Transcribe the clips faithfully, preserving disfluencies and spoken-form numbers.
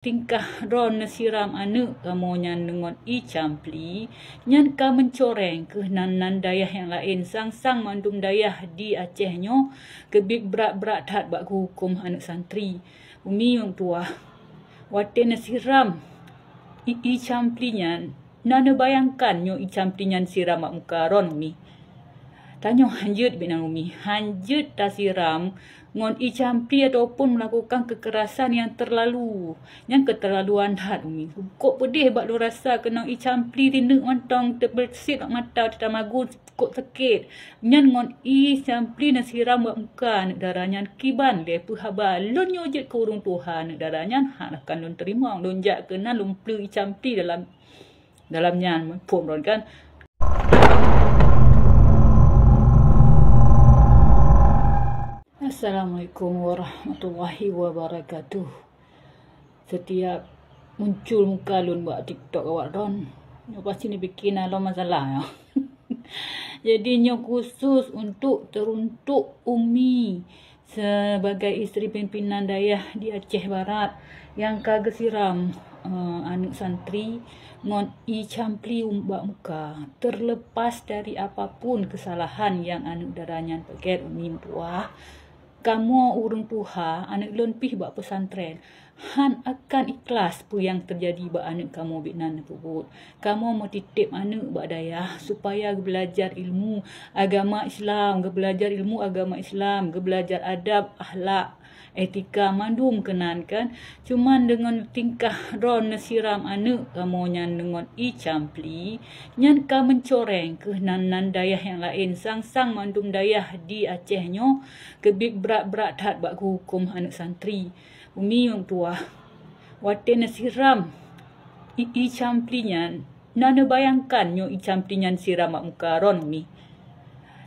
tingkah droeneuh siram aneuëk kamoe nyan deungon ie campli, nyan ka meucoreng keuh nan-nan dayah nyang laén, sang-sang mandum dayah di Aceh nyoe keubiet brat-brat that bak geuhuköm aneuëk santri. Umi meutuah, watée neusiram ie, ie campli nyan, na neubayangkan nyoe ie campli nyan siram bak muka droen, Umi. Tanyoe hanjeuet binan, Umi, hanjeuet tasiram ngon ie campli ataupun melakukan kekerasan yang terlalu. Nyan keterlaluan that, Umi. Kok peudeh bak lôn rasa keunong ie campli rineuk mantong teubeusit bak mata, teutamagun, kok sakét. Nyan ngon ie campli neusiram bak muka aneuëk dara nyan, kiban lé peue haba. Lôn nyoe jeuet keu ureuëng tuha aneuëk dara nyan, hana akan lôn teurimong. Lôn jak keunan, lôn pleue ie campli dalam, dalam nyan, phon droen kan. Assalamualaikum warahmatullahi wabarakatuh. Setiap muncul muka lôn bak TikTok awak droen, nyoe pasti neupiké na lom masalah nyoe. Jadi nyoe khusus untuk teruntuk Umi sebagai isteri pimpinan dayah di Aceh Barat nyang ka geusiram, eh, aneuëk santri ngon ie campli bak muka. Terlepas dari apapun kesalahan yang aneuëk dara nyan peubuet, Umi meutuah, kamoe ureuëng tuha, aneuëk lôn pih bak pesantren, hana akan ikhlas peue nyang teujadi bak aneuëk kamoe binan peubuet. Kamoe meutiteb aneuëk bak dayah supaya geubelajar ilmu agama Islam, geubelajar ilmu agama Islam, geubelajar adab, akhlak, etika, mandum keunan kan. Cuman deungon tingkah droeneuh siram aneuëk kamoe nyan deungon ie campli, nyan ka meucoreng keuh nan-nan dayah nyang laén, sang-sang mandum dayah di Aceh nyoe keubiet brat-brat that bak geuhuköm aneuëk santri. Umi meutuah, watée neusiram ie, ie campli nyan, na neubayangkan nyoe ie campli nyan siram bak muka droen, Umi.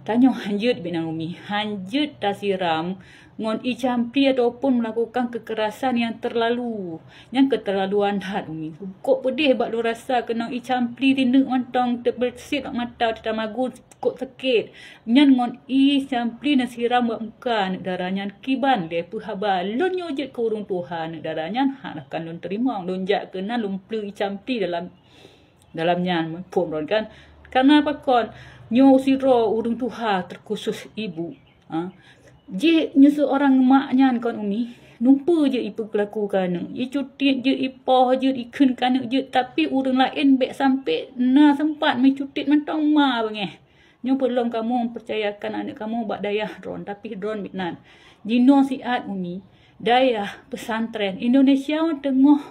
Tanyoe hanjeuet binan, Umi, hanjeuet tasiram ngon ie campli ataupun melakukan kekerasan yang terlalu. Nyan keterlaluan that, Umi. Kok peudeh bak lôn rasa keunong ie campli rineuk mantong teubeusit bak mata, teutamagun, kok sakét. Nyan ngon ie campli neusiram bak muka aneuëk dara nyan, kiban lé peue haba. Lôn nyoe jeuet keu ureuëng tuha aneuëk dara nyan, hana akan lôn teurimong. Lôn jak keunan, lôn pleue ie campli dalam, dalam nyan, phon droen kan. Karena pakon? Nyoe sidroe ureuëng tuha, terkhusus ibu. Ha? Jih nyoe seurang mak nyan kon, Umi, numpeue jeuet ipeulaku keu aneuëk. Icutit jeuet, ipoh jeuet, ikheun keu aneuëk jeuet, tapi ureuëng laén bék sampai na sempat meucutit mantong ma beungéh. Nyoe peulom kamoe meupercayakan aneuëk kamoe bak dayah droen, tapi droen binan. Jinoe siat, Umi, dayah pesantren Indonesia teungoh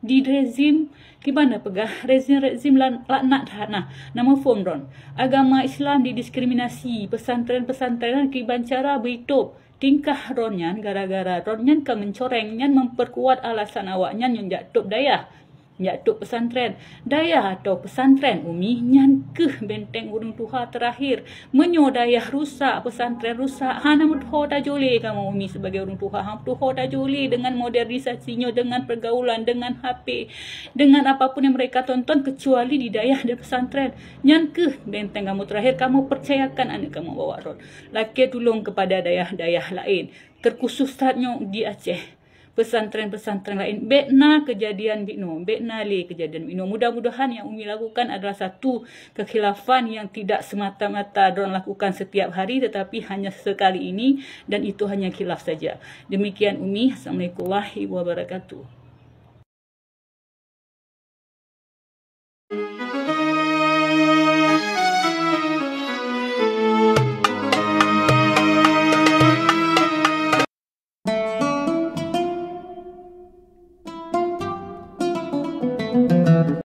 di rezim, kiban na peugah, rezim-rezim lan-, laknat that na, na meuphom droen. Agama Islam didiskriminasi, pesantren-pesantren kiban cara beutôb. Tingkah droen nyan gara-gara droen nyan ka meucoreng, nyan memperkuat alasan awak nyan nyang jak tôb dayah, jak tôb pesantren. Dayah atau pesantren, Umi, nyan keuh benteng ureuëng tuha terakhir. Meunyoe dayah rusak, pesantren rusak, hana meutuho tajôk lé kamoe, Umi, sebagai ureuëng tuha, hana meutuho tajôk lé dengan modernisasi nyoe, dengan pergaulan, dengan H P, dengan apapun yang mereka tonton, kecuali di dayah dan pesantren. Nyan keuh benteng kamoe terakhir, kamoe percayakan aneuëk kamoe bak droen. Lakée tulông kepada dayah-dayah laén, terkhusus that nyoe di Aceh. Pesantren-pesantren laén, bék na keujadian binoe, bék na lé keujadian binoe. Mudah-mudahan yang Umi lakukan adalah satu kekhilafan yang tidak semata-mata droen lakukan setiap hari, tetapi hanya sekali ini, dan itu hanya khilaf saja. Demikian Umi, Assalamualaikum warahmatullahi wabarakatuh.